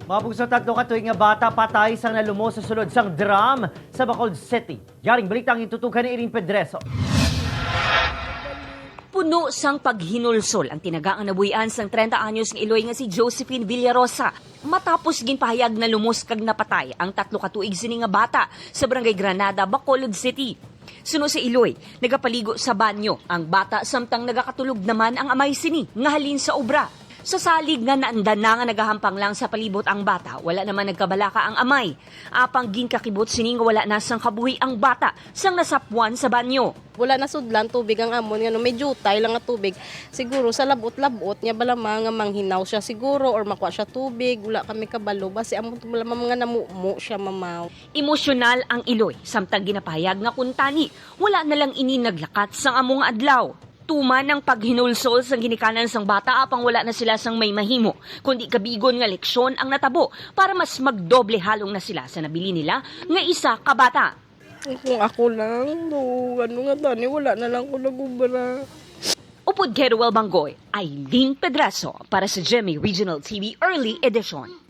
Mabugso 3 ka tuig nga bata patay sang nalumos sa sulod sang drum sa Bacolod City. Yaring balitang itutukan ni Irene Pedreso. Puno sang paghinulsol ang tinagaang nabuhian sang 30 anyos nga iloy nga si Josephine Villarosa matapos ginpahayag na lumos kag napatay ang 3 ka tuig sini nga bata sa Barangay Granada, Bacolod City. Suno sa iloy, nagapaligo sa banyo ang bata samtang nagakatulog naman ang amay sini nga halin sa obra. Sa salig nga naanda na nga nagahampang lang sa palibot ang bata, wala naman nagkabalaka ang amay. Apang ginkakibot sini nga wala na sang kabuhi ang bata sang nasapwan sa banyo. Wala na sudlan tubig ang amon nga no, may jutay lang nga tubig. Siguro sa labot-labot niya bala mga manghinaw siya siguro or makuha siya tubig, wala kami kabalo basi amon wala mga namumo siya mamaw. Emosyonal ang iloy, samtang ginapahayag nga kuntani, wala na lang ini naglakat sang among adlaw. Tuman ang paghinulsol sang ginikanan sang bata apang wala na sila sang may mahimo, kundi kabigon nga leksyon ang natabo para mas magdoble halong na sila sa nabili nila nga isa ka bata. Kung ako lang, no, ano nga tani, wala na lang ko nagubra. Upod kay Ruel Banggoy, Eileen Pedraso para sa GMA Regional TV Early Edition.